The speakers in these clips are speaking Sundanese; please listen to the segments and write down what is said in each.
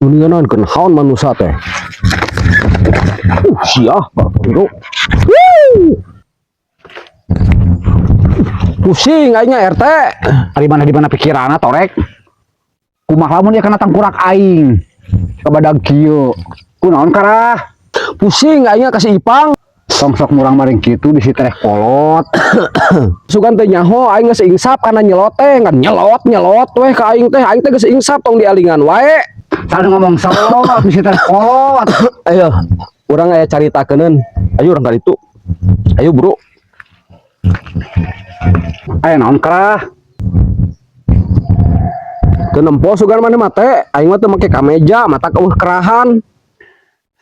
Mendingan keun haon manusia teh. Sia, bro. Wuh. Pusing aingnya, RT. Ari mana di mana pikiranna torek? Kumaha lamun dia kena tangkurak aing? Kabadag kieu. Kunaon karah? Pusing aingnya ka si Ipang. Tong sok murang maring kitu, bisi tereh kolot. Sugan teh nyaho aing geus insap kana nyelot teh, ngan nyelot nyelot weh ka aing teh, aing teh geus insap, tong dialingan wae. Tadi ngomong selot, bisi tereh kolot. Ayo, urang aya caritakeun. Ayo urang ka ditu. Ayo, Bro. Aya naon karah? Teu nempo sugan maneh mah teh, aing mah teu make kameja, mata euweuh kerahan.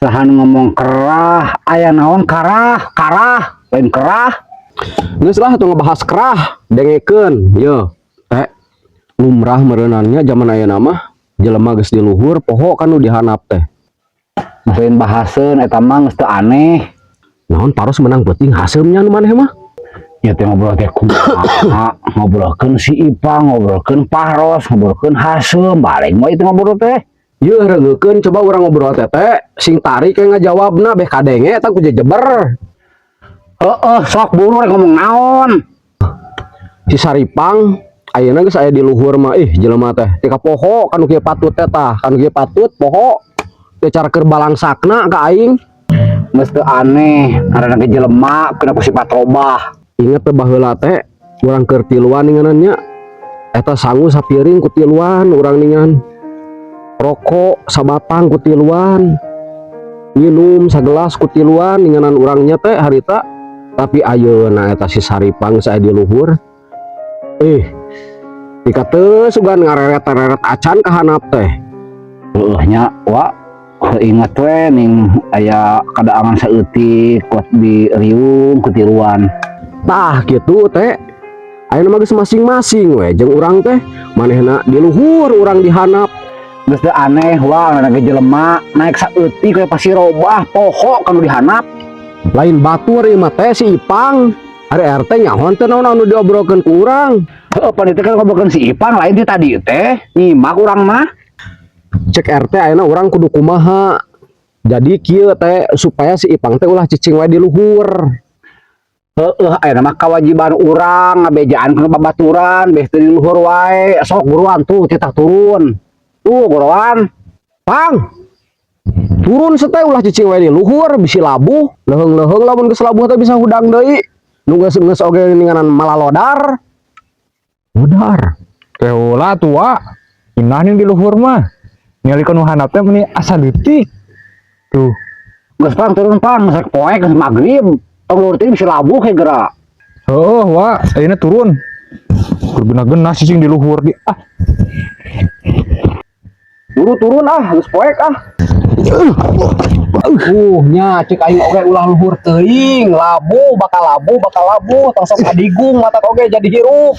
Saha nu ngomong kerah, aya naon karah, karah, lain kerah. Geus lah teu ngebahas kerah, dengekeun, ye. Teh, lumrah meureunannya zaman ayeuna mah jelema geus di luhur poho kan nu dihandap teh. Lain bahaseun eta mah, geus teu aneh. Naon paros menang peuting haseumnya nu maneh mah? Ya teh ngobrol teh kumaha, ngobrolkeun si Ipang, ngobrolkeun Pahros, ngobrolkeun haseum, balik mah itu ngobrol teh. Yeuh, reungeukeun coba urang ngobrol teh teh sing tarik yang ngajawabna beh kadenge eta ku jejeber. Heeh, sok buru, rek ngomong naon? Si Saripang ayeuna geus aya di luhur mah, ih, jelema teh tika poho kanu kieu patut teh, tah kanu kieu patut poho teh cara keur balangsakna ka aing. Geus teu aneh, ngaranna ge jelema kena ku sifat robah. Inget teh baheula teh urang keur tiluan ninganannya, eta sangu sapiring ku tiluan urang, ningan rokok sabatang ku tiluan, minum sagelas ku tiluan ninganan urangnya teh harita. Tapi ayeuna eta si Saripang saya di luhur, eh, dika teu sugan ngareret-reret acan ka handap teh. Heueuh nya, wa. Ingat we ning aya kadaangan saeutik kuat di riung ku tiluan. Tah gitu teh, ayeuna mah geus masing-masing we jeung urang teh, manehna di luhur, urang di handap. Geus teu aneh, wa, ngaranna ge jelema naik saeutik we pasti robah, poho kanu dihandap. Lain batur ieu mah teh si Ipang. Ari RT nyaho teu naon anu diobrolkeun ku urang? Heueuh, pan itu kan ngobrolkeun si Ipang, lain ti tadi teh nyimak urang mah. Cek RT ayeuna urang kudu kumaha? Jadi kieu teh, supaya si Ipang teh ulah cicing wae di luhur. Heeh, ayeuna mah kewajiban urang ngabejaan kana babaturan beh teu di luhur wae. Sok buruan tuh, titah turun. Tuh, buruan. Pang, turun sete, ulah cicing wae di luhur, bisi labuh leuheung-leuheung. Lamun geus labuh teh bisa hudang deui nu geus geus oge ninganan malalodar modar. Teh ulah tua. Inah ning di luhur mah. Ningali nu handap teh meni asa leutik. Tuh. Geus pang turun pang, geus poek, geus magrib. Tong luhur teh bisa labuh ke geura. Heuh, wa, ayeuna turun. Keur genah-genah cicing di luhur di ah. Buru turun ah, geus poek ah. Nya cek aing oge ulah luhur teuing, labuh, bakal labuh, bakal labuh, tong sok adigung, mata oge jadi hirup.